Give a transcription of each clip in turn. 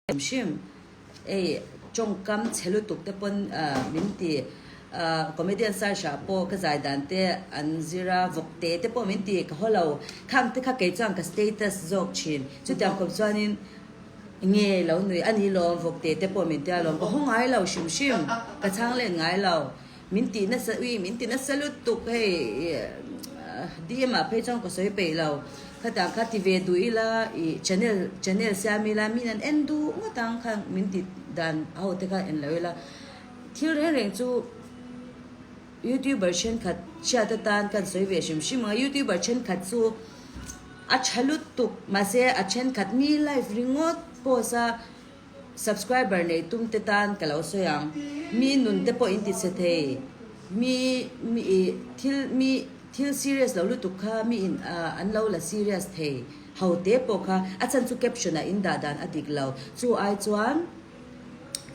Hrim hrim ei tawngkam chhe lutuk te pawn min ti comedian search ah pawh ka zai dan te an zir a vawk te te pawh min ti ka haw lo khang te kha kei chuan ka status zawk thin chutiang khawp chuanin nge lo nui a ni lawm vawk te te pawh min tia lawm ka haw ngai lo hrim hrim ka chhang let ngai lo. Min tih nasa ui min ti nasa lutuk hei DM ah phei chuan ka sawi peih lo khatah kha ti ve duh ila ih channel channel siam ila min an en duh ngawt ang kha min ti dan ho te kha en lo ila thil reng reng chu youtuber thenkhat chhiat atan kan sawi ve hrim hrim ang a youtuber thenkhat chu a tha lutuk mahse a thenkhat mi live ringawt post a. Subscriber nei tum te tan ka lo sawi ang. Mi nun te pawh in ti chhe thei. Mi mi ih thil mi thil serious lo lutuk kha mi in an lo la serious thei ho te pawh kha a chhan chu caption ah in dah dan a dik lo. Chu ai chuan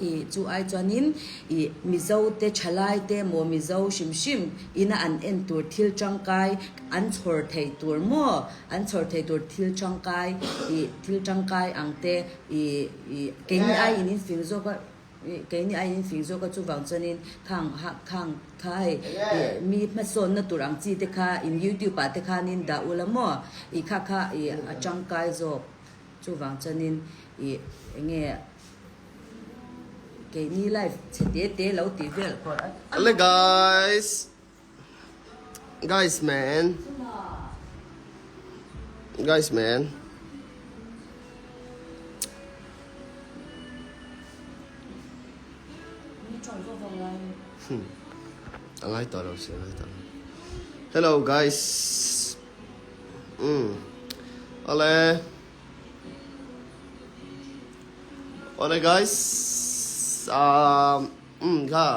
ih chu ai chuan in ih Mizo te thalai te maw Mizo hrim hrim ina an en tur thil tangkai an chhawr theih tur maw an chhawr theih tur thil tangkai ih thil tangkai ang te I i keini ai in in fing zawk a, i keini ai in in fing zawk a chuvang chuanin khang ha khang kha hei i mi hmasawnna tur ang chi te kha in youtube ah te khanin dah ula maw i kha kha i a tangkai zawk chuvang chuanin i enge keini life chhe te te lo tih vel pawh a Hello guys. Guys man. Guys man. A ngai tawh lo si a ngai tawh lo. Hello guys. Um. Ole. Ole guys. Um, um kha.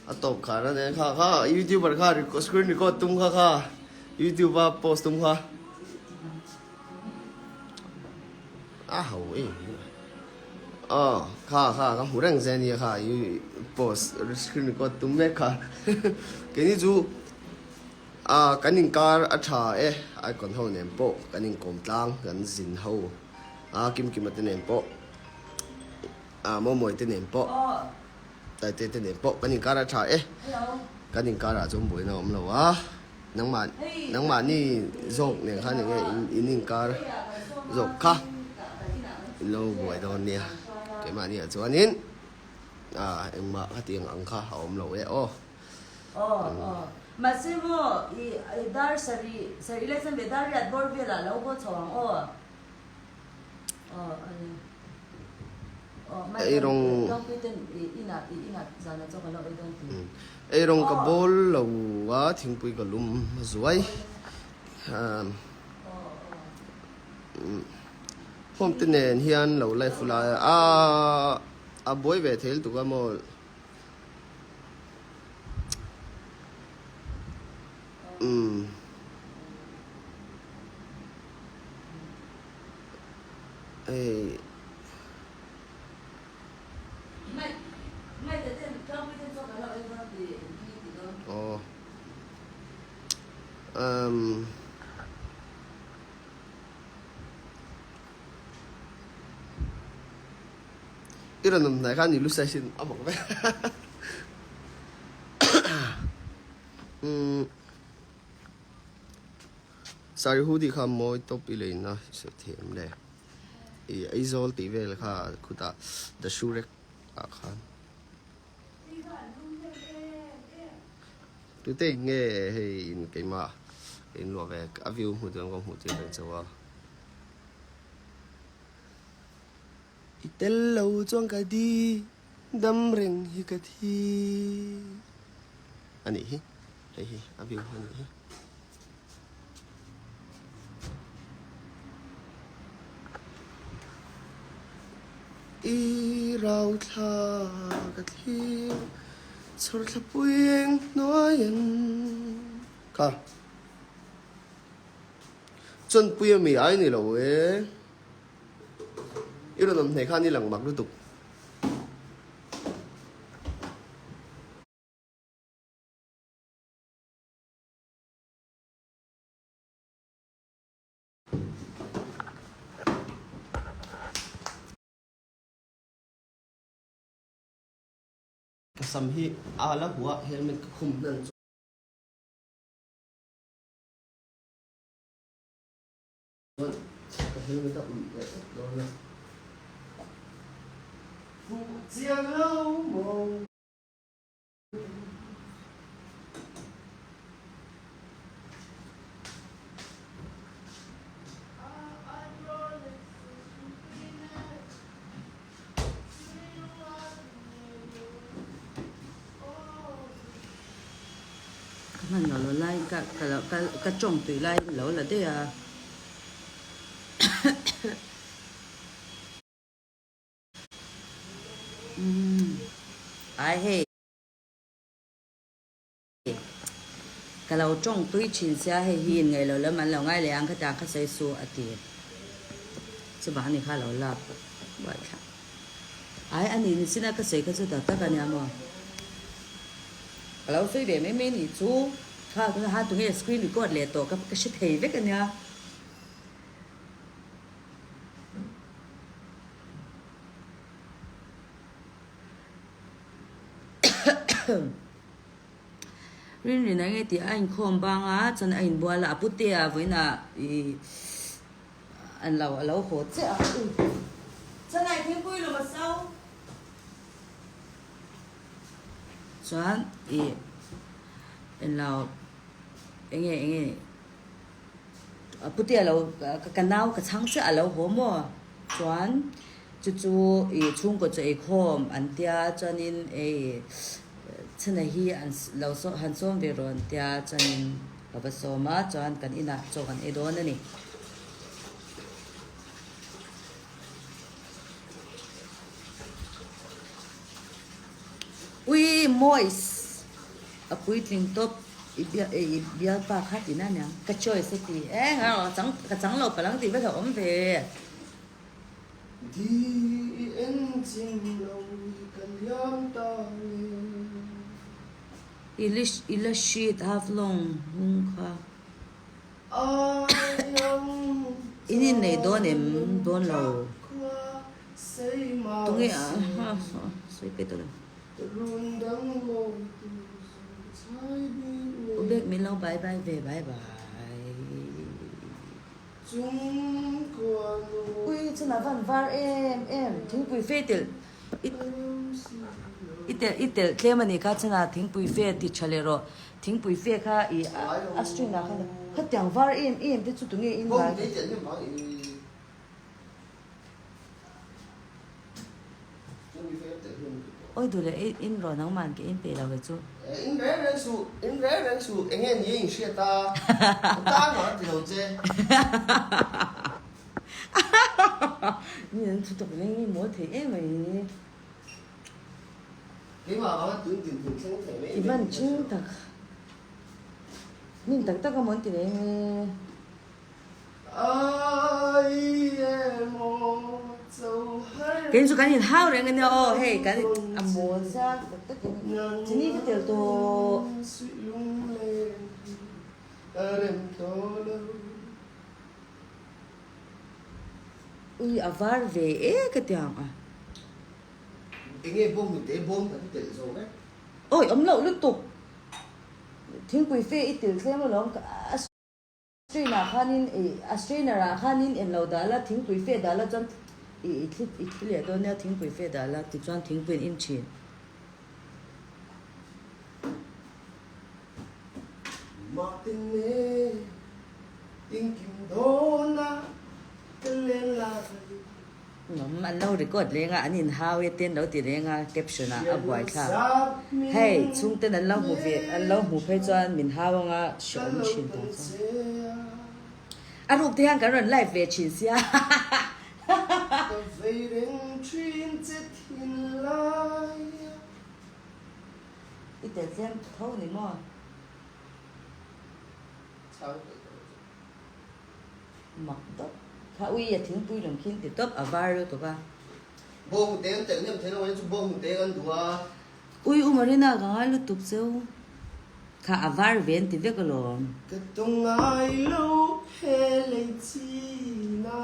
A tawp khar a nia kha kha youtuber kha screen record tum kha kha youtube a post tum kha a ho em aw kha kha ka hmu reng che ania kha post screen record tum mek kha keini chu a kan inkar a tha e icon ho nen pawh kan inkawm tlang kan zin ho a kimkima te nen pawh a mawmawi te nen pawh. Taite te nen pawh kan inkar a tha e. Kan inkar ah chuan buaina a awm lo a. Nangmah nangmahni zawk nen khan enge in inkar zawk kha in lo buai dawn nia. Keimahni ah chuanin ah engmah khatiang ang kha a awm lo e aw. Aw aw. Mahse maw i dar sarih sarih lai chuan ve dar riat bawr velah lo haw chho ang aw. Eirawng ka bawl lo a thingpui ka lum a zuai home te nen hian lo live lai a a buai ve thei lutuk a maw. Hei aw umm i rawn awm hnai khan i lu size in a bawk vek umm. Sari hoodie kha mawi tawp i leina sawi thiam le. I Aizawl tih vel kha khutah The Shoe Rack ah khan. Tute nge hei in keimah ka in luah ve a view hmu tur an ka hmuh tir reng chauh a. I tel lo chuan ka di dam reng hi ka thi a nih hi hei hi a view a nih hi. I rau thla ka thlir chhawr thla pui eng hnuai an kha chuan pui ami ai ni lo e i rawn awm hneh khan i lang mak lutuk. Ka sam hi a la hua helmet ka khum hnan chuan ka helmet a uih leh tlat dawn a. Fuh chiang lo maw. Ka hman lo lo lai ka ka lo ka ka tawng tui lai lo la daih a. Ai hei ka lo tawng tui thin sia hei hi in ngaih lo lam an lo ngai leh ang khatiang kha sawi su a ti. Chuvang ni kha lo lak buai thlak. Ai a ni ni chin a ka sawi kha chu tak tak a nia maw. Ka lo sawi ve mai mai nih chu kha kha tunge screen record leh tawh ka hre thei vek a nia. Rinrin a nge tih a inkhawm bang a, chuan a inbual a, a putea vawiinah ih an lo a lo haw chiah a, ui Chennai thingpui lawm a so chuan ih englo enge enge. A putea lo ka nau ka chhang chiah a lo haw maw? Chuan chu chu ih chhungkaw chu eikhawm an tia chuanin ei chhana hi an lo han sawm ve rawh an tia chuanin ka va sawm a chuan kan inah chaw kan ei dawn a ni. Ui Moise a puitling tawp i bia i bialpa kha tihna a niang ka choice a ti e nga ka chang ka chang lo palang tih vek a awm ve. Di i en chim lo i ka liam ta nge. I i la sheet half long hung kha. In innei dawn em dawn lo. Tunge a sawi pe tawh lo. U bek min lo bye bye ve bye bye. Ui chun a van var em em thingpui fe telh i telh i telh tlem a nih kha chun a thingpui fe ti tha leh rawh thingpui fe kha i a string ah khan khatiang var em em te chu tunge in vai. Awi duh leh in rawh nangman ke in pe lo ve chu. In reng reng suh, in reng reng suh, eng nge ni in hriat a, ka tan mah ti lo che. Mi an thu tak leng i mawl thei em mai. Keimah vanga tun din hmun thleng thei mai I van ching tak. Min tak tak a mawn ti leng e. Kei chu kan inhau reng a nia aw hei kan a mawl sia tak tak in chini ka tel tawh. Ui a var ve e ka ti ang a. Awi awm loh lutuk thingpui fe i tel thlem alawm ka. Strain ah khanin ih a strainer ah khanin en lo dah la thingpui fe dah la chuan ih i thli i thli leh dawn nia thingpui fe dah la tichuan thingpui an in thin. Mahtinge tinkim dawna ka len lai. Ngam an lo record reng a, an inhau e te an lo ti reng a, caption ah a buai thlak. Hei, chhungten an lo hmu ve, an lo hmu phei chuan min hau anga hrehawm thin ta chuan. A ruk te hian kan rawn live ve thin sia. Ka vei reng thin che thinlai. I tel tlem tho ni maw? Chhang peih tawh chu. Mak dawp. Kha ui a thingpui lawm khin ti tawp a var lutuk a. Bawng te an telh hnem thei lo ang chu bawng te kan duh a. Ui u Marina ka ngai lutuk cheu. Kha a var ve an ti vek alawm. Ka tung ngai lo he lei china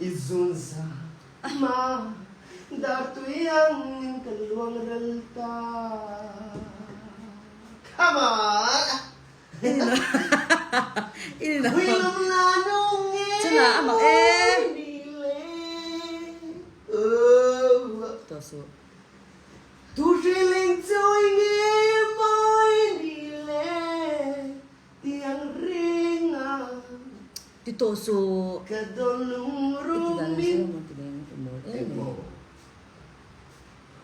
i zun za ma. Dar tui angin ka luang ral ta. Come on! Chuna a mak e. Tawh suh. Ti tawh suh. I ti dan ang zir maw ti leng i mawl em mai.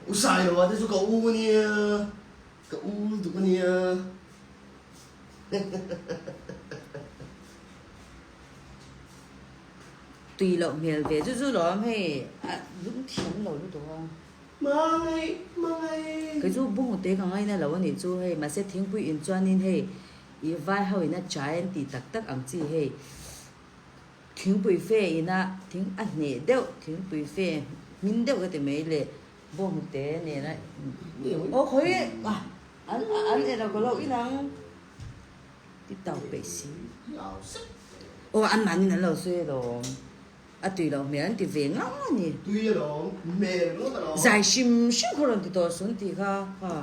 U Sailoa te chu ka u ania. Ka u lutuk a nia. Tui loh hmel ve chu chu lawm hei a lung thiam lo lutuk a. Hmangaih hmangaih. Kei chu bungute ka ngaina lo a nih chu hei mahse thingpui in chuanin hei i vai ho in a chai an tih tak tak ang chi hei thingpui fe ina thing a hneh deuh thingpui fe hmin deuh ka ti mai le. Bawngte nena aw khawi an an en lo ka lo inang ti tau peih si aw an mahni an lo sawi alawm a tui loh hmel an ti ve ngang a ni tui alawm hmel ringawt alawm zai hrim hrim khaw rawn ti tawh sun tih kha ha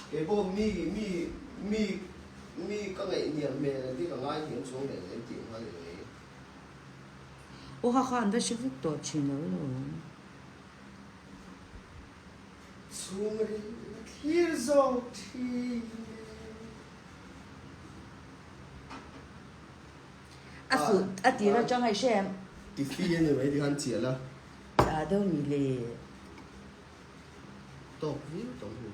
kei pawh mi mi mi mi ka ngaih hniam hmel an ti ka ngai hniam chuang nen an tih nghal mai aw kha kha an va hre vek tawh thin lo alawm. Chhungril a thlir zawk thin e. A fuh a tir atang hei hre em? Tifi a ni mai tikhan chiah la. Tla deuh mi le. Tawk viau tawh hnu.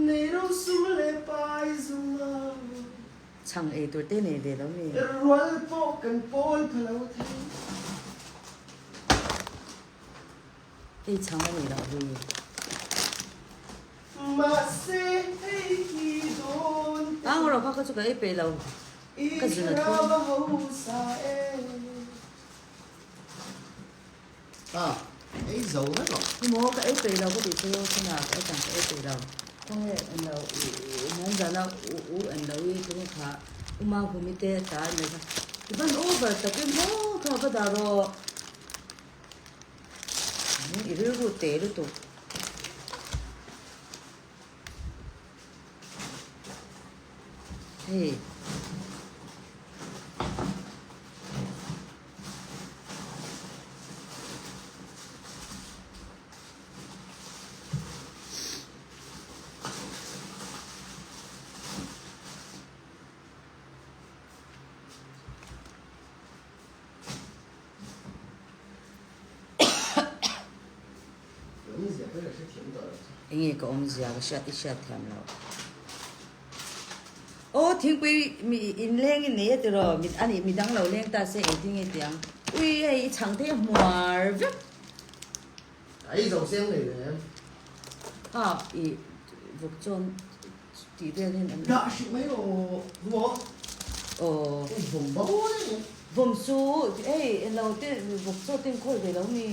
Nei ro sum leh pai zum a. Chhang ei tur te nei ve lo mi. Rual pawh kan pawl pha lo thei. Hei chhang a nih loh hi. Mahse hei hi dawn te. Ang rawh kha ka chu ka ei peih lo. Ka zun a thum. I thlarau a hausa e. A, ei zo vek lo. Emaw ka ei peih lo ka tih chu chhunah ka ei tang ka ei peih lo. Khawnge en lo i nan zana u u en lo i tunge kha uma humi te ta an nei kha i van over tak em maw kha va dah rawh. I rilru te lutuk. Hei. Enge ka awmzia ka hriat i hriat thiam loh. Aw thingpui mi inleng in nei a tiraw mit a nih midang lo leng ta se engtin nge tiang ui hei i chhang te hi a hmuar vek. Ai zo seng nei ve em. A i vawk chuan tih vel hian an. Dah hrih mai rawh maw. Aw. Vawm bo reng. Vawm chu hei eng lo te vawk chaw te in khawi ve lo mi.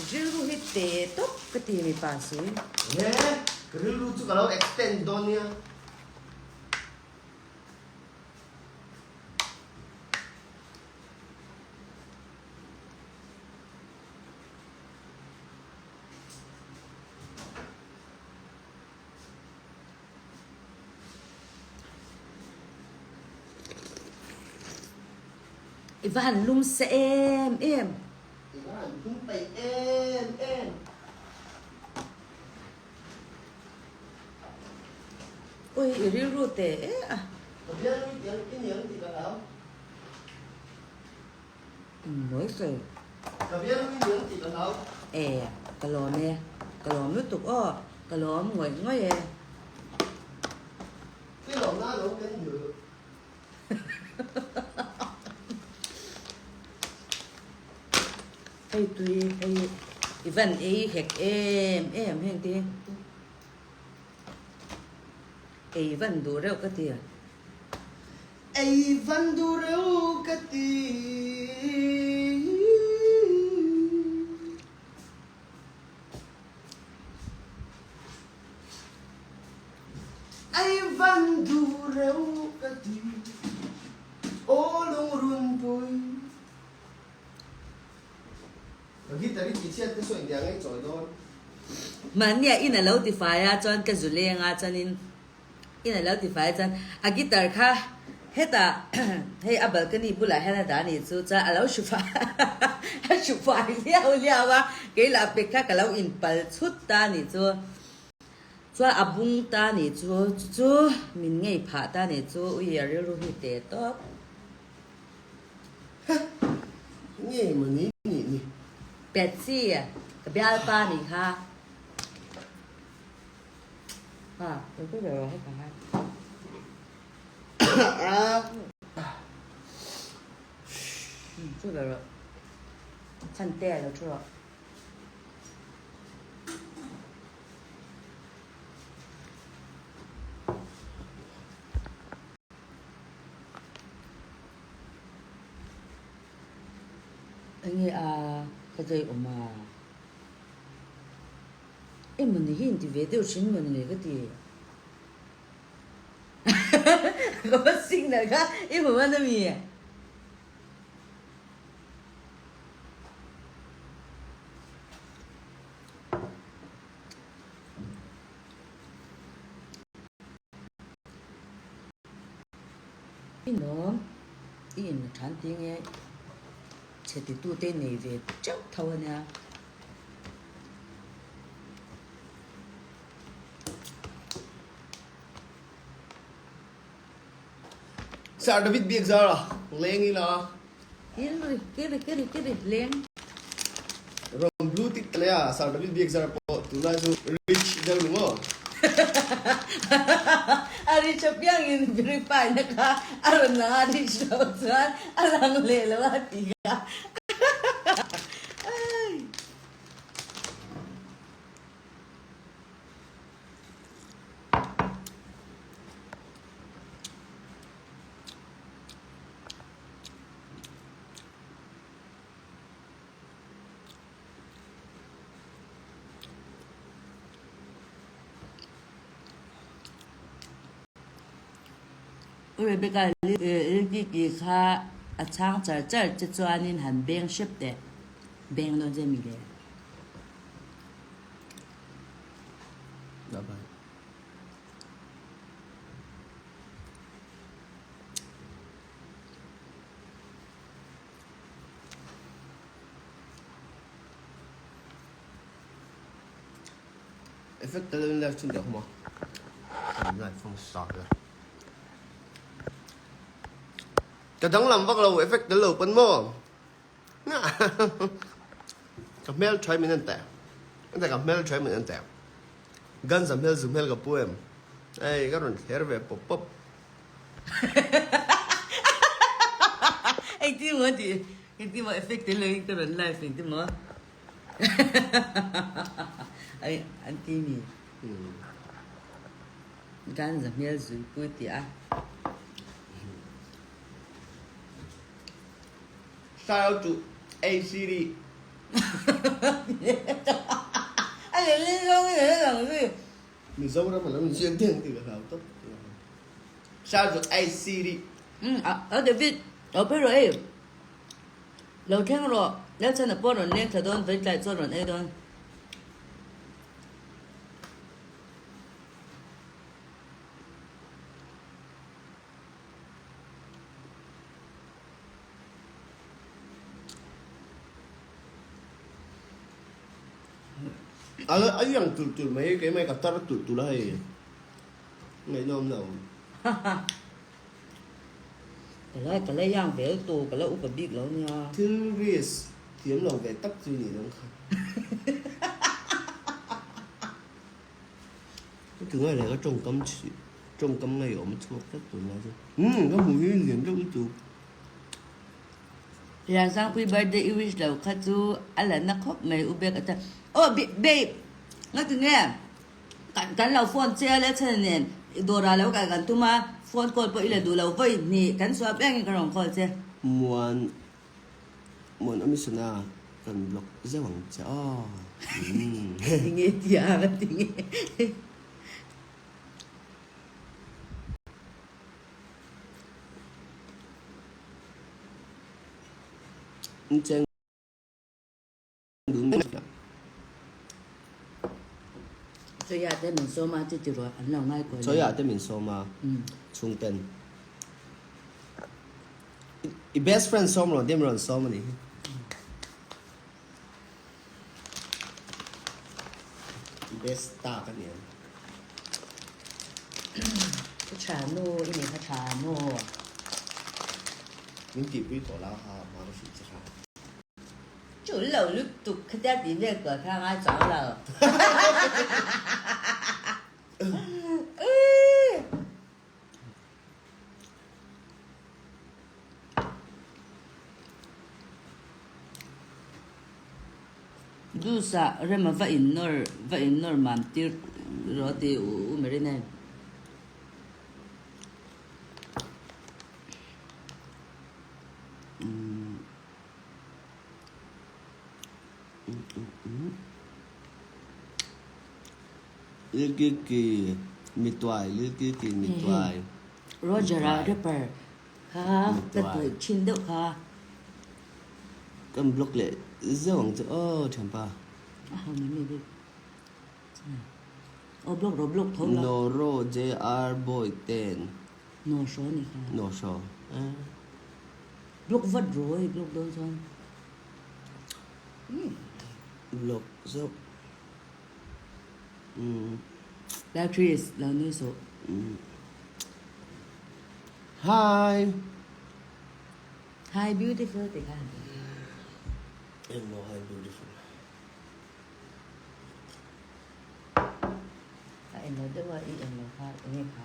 Rilru hi te tawp ka ti mipa si. He ka rilru chu ka lo extend dawn nia. I va han lum sa em em. I va han lum peih em em. Ui i rilru teh e a. Ka bial nui tiang i niang tih ka hlau. Mawi sawi. Ka bial nui niang tih ka hlau. E ka lawm e. Ka lawm lutuk aw. Ka lawm ngawih ngawih e. I lawmna lo kan duh. Hei tui hei i van ei hek em em heng te ei van duh reuh ka ti. Ei van duh reuh ka ti. Ei van duh reuh ka ti. Hmeichhiat te saw intiang ei chawi dawn. Mahnia in a lo ti fai a chuan ka zu leng a chuanin in a lo ti fai a chuan a guitar kha hetah hei a balcony bulah hian a dah a nih chu chuan a lo hru fai a hru fai liau liau a kei lah pek kha ka lo inpal chhut ta a nih chu. Chuan a bung ta nih chu chu chu min ngei phah ta nih chu ui a rilru hi teh tawp. Heh nge maw ni nih ni. Patsy ka bialpa nih kha. Ha ka ku ber rawh heta hai. Chu ber rawh. Chhante lo thu rawh. Enge a ka zai awm a? Emawni hi inti ve deuh thin mawni le ka ti. Ka va signal kha i hmu hman ami? I nuam, i in than ti nge chhe ti tu te nei ve teuh tho a nia. Sir David Biakzara, leng ila. Kiri kiri kiri kiri leng. Rawn blue tick ta leh a, Sir David Biakzara pawh tunlai chu rich deuh lu maw? A rich apiang in verify na kha a rawn lang a, rich lo chuan a lang leh lo a ti kha. U Rebecca Lilkiki kha a chhang char char che chuanin han beng hrep teh. Beng dawn che mi le. Bye bye. Effect tel in live chhin teh huma. Live fang sa la. Ka danglam vak lo effect tel lo pan maw. Ka hmel tha min an teh. Enta ka hmel tha min an teh. Guns a hmel zu hmel ka pu em. Ei ka rawn thler ve pawp pawp. Engtin maw tih engtin maw effect tel lo in ka rawn live engtin maw an ti mi. Guns a hmel zui pui tih a. Shout out to ACD. A leh leh zawng in a lang zui. Mizoram a lo inziak deng tih ka hlau tawp. Shout out to ACD. Um a David lo phei rawh ei. Lo thleng rawh. Lalchhana pawh rawn leng thla dawn veitlai chuan rawn ei dawn. A a iang tulh tulh mai keimah ka tar tulh tulh a hei ngaihnawm lo. Ka la ka la iang vel tu ka la upa bik lo nia. Thil risk thiam lo ve tak chu ni dang kha. Ka ti ngai leh ka tawngkam tawngkam ngeiawm a chhuak tlat tunlai chu. Umm ka hmuh hi lian deuh lutuk. Liansangpui birthday i wish lo kha chu a la na khawp mai u bek ata aw babe nga ti nge kan kan lo phone che a le chhan nen i dawrah lo kal kan tum a phone call pawh i la duh lo vawi hnih kan suah piangin ka rawn call che. Muan Muan Amisana kan block zeuh ang che aw. Tinge tia ka ti nge. Cheng dun. Chawia te min sawm a chu ti ruah an lo ngai kual. Chawia te min sawm a chhungten. I best friend sawm rawn te min rawn sawm a nih hi. I best ta ka ni ang. I tha nu i nei kha tha nu. Min tihpui tawh la kha hma ka hrilh che kha. Chu lo lutuk khatia tih vel kual kha ngai chang lo. Juice ah rema va in nawr va in nawr mam tir rawh a ti u Marina in. Lilkiki mi tuai Lilkiki mi tuai. Roger a rapper kha ka duh thin deuh kha. Kan block leh zeuh ang chu aw thianpa. A ho mai mai bik. Aw block rawh block tho la. Noro JR boy ten. No hraw ni kha. No hraw. Block vat rawh i block dawn chuan. Block zauh. Lal Chris lo nui suh. Hi. Hi beautiful ti khan. Engmaw hi beautiful. A en lo deuh a i en lo kha enge kha.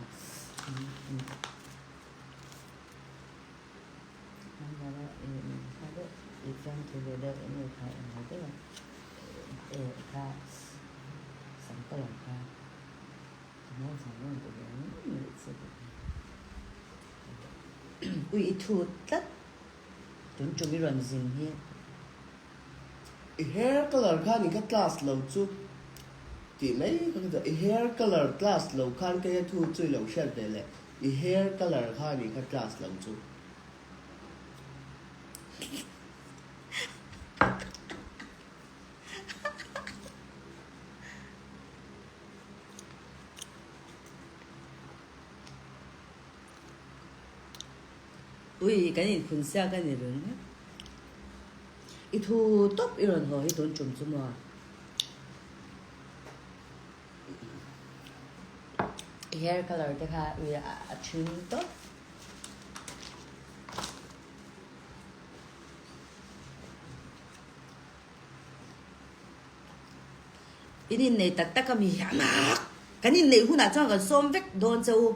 Ui i thu tlat tun tum i rawn zin hi. I hair colour khan in ka class lo chu tih mai ka ka i hair colour class lo khan kei a thu chu i lo hriat ve leh. I hair colour kha a nih kha class lo chu. Ui kan inkhun siak a ni reng. I thu tawp i rawn haw hi tun tum chu maw? I hair colour te kha ui a thin tawp. In innei tak tak a mi a mak. Kan inneih hunah chuan kan sawm vek dawn che u.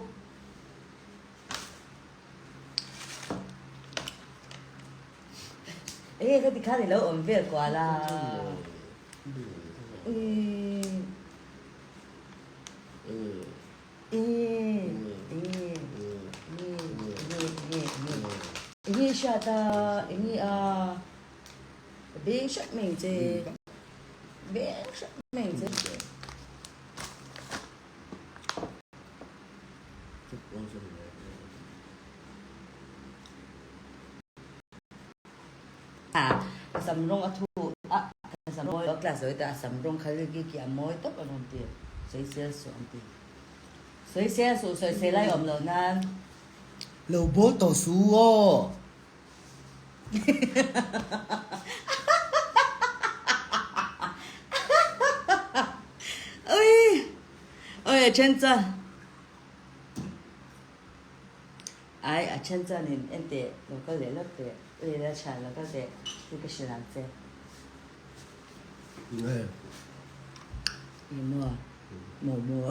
Enge ka ti khan i lo awm vel kual a. Enge hriat a enge a beng hriat mai ang che beng hriat mai ang che. A sam rawng a thu a ka sam mawi a class lo ta a sam rawng kha ki ki a mawi tawp a rawn ti sawisel suh an ti sawisel suh sawisel ai awm lo nan. Lo bawl tawh su aw. Ui ui a then chuan. Ai a then chuanin en teh lo kal leh lawk teh ui la tha lo kal teh hi ka hrilh ang che. I maw maw maw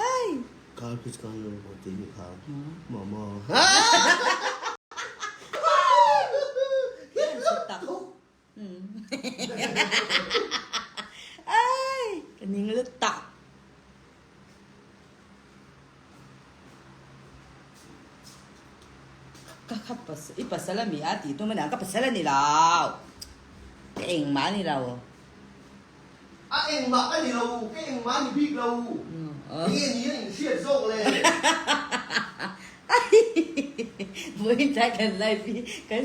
ai. Kar kuch kan lo ko ti ni kha maw maw. Ai ka ning lut tak. Ka kha i pasal a mi a tih tum a niang ka pasal a ni lo ka engmah a ni lo. A engmah ka ni lo ka engmah a ni bik lo enge ni a inhriat zawk le. Vawiin tlai kan live hi kan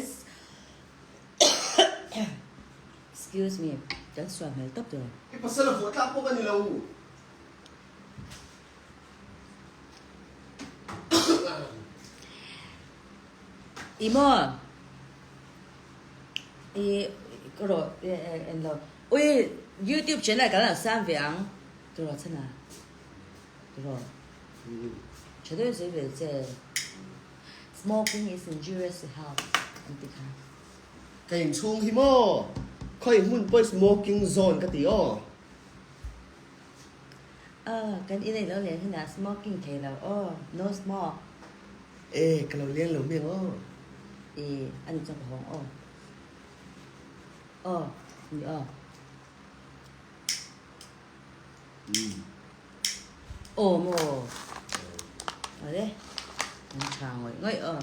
Excuse me. Kan sual hmel tawp tawh. I pasal a vuah tlak pawh ka ni lo. I maw? I ka rawh en lo. Ui YouTube channel kan lo siam ve ang. Tu rawh chhan a. Tu rawh. Tha deuh zui ve che. Smoking is injurious to health an ti kha. Ka inchhung hi maw? Khawi hmun pawh smoking zone ka ti aw. Aw, kan inei lo leng hunah smoking thei lo aw, no smoke. E, ka lo leng lo hmeng aw. E, a ni chuan ka hawng aw. Aw, ni aw. Aw maw? Awle, kan tha ngawih ngawih aw.